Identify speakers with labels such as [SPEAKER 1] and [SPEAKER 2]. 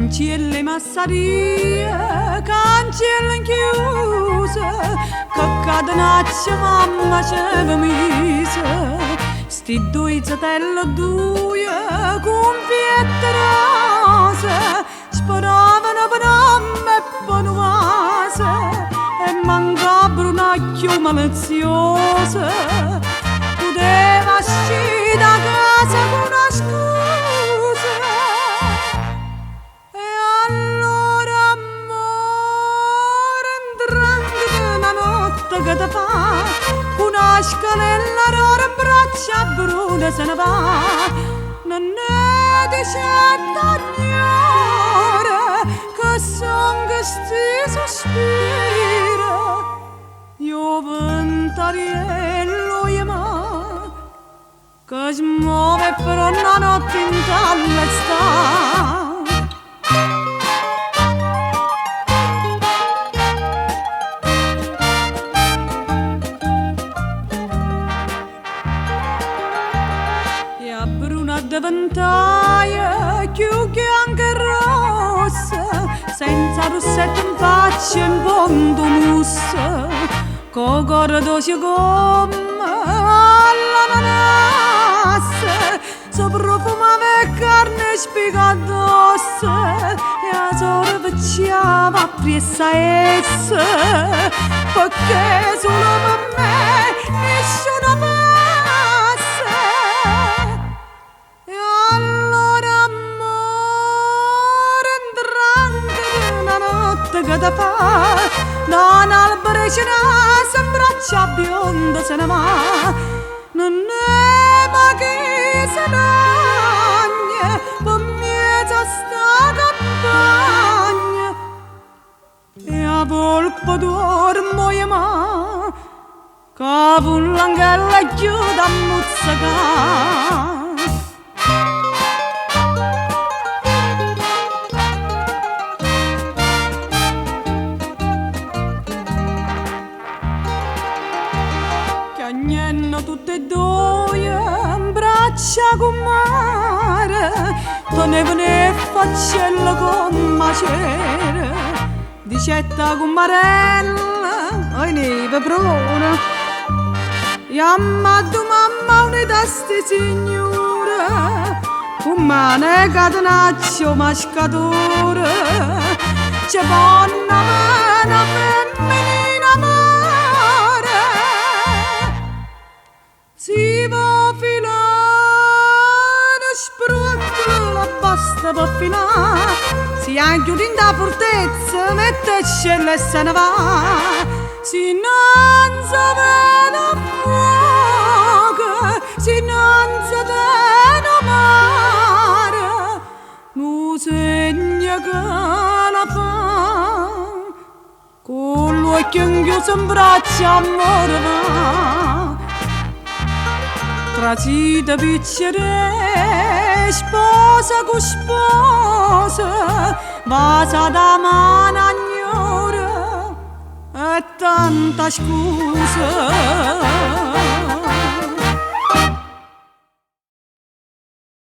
[SPEAKER 1] Cancielle 'e massaria, cancielle 'nchiuse, che catenaccio mamma c'eva mise. Sti ddoje zetelle doje cunfiette rose, speravano pe n'omme e pe nu vase, e manco 'a bruna cchiù maliziosa puteva ascì da casa cu na scusa. E allora ammore 'ndranghete na notte che te fa, cu na scalella d'oro 'mbraccio a bruna se ne va. Nenné dicette 'a gnora che song' sti suspire, e 'o ventariello oje mà che smove 'e fronne 'a notte 'int'a ll'està. E 'a bruna addeventaje cchiù ghianca e rossa, senza russetto 'nfaccia e 'mpont' 'o musso, cu 'o core doce comme a ll'ananassa, se profumava 'e carne 'e spica addosso, e 'a sora picciava appriesso a essa, pecché sulo pe me nisciuno passa. E allora ammore 'ndranghete na notte che te fa, da n'albero 'e cerase 'mbraccio 'a bionda se ne va. Nenné ma chi se lagne pe 'mmiez'a 'sta campagna, e 'a volpe dorme oje mà, ca pullanghella è ghiuta a muzzecà. Chiagnenno tutt' 'e ddoje 'mbraccio 'a cummara, tenevano 'e faccelle comm' 'a cera. Dicette 'a cummarella, Oi neve bruna, jamme addu mamma aunite a 'sti signure, Cummà 'e catenaccio 'o mascatore, ce ponno ave' na femmenina amore. Si po' filà nu spruoccolo abbasta pe filà, si 'a nchiude dint' 'a furtezza mette 'e scelle e se ne va, si nun se vede 'o ffuoco, si nun se tene 'o mare, nu segno che la fa, cu ll'uocchie 'nchiuse 'mbraccio ammore va. Trasite piccerè, sposa cu sposa, vasate 'a mano 'a gnora e tanta scusa.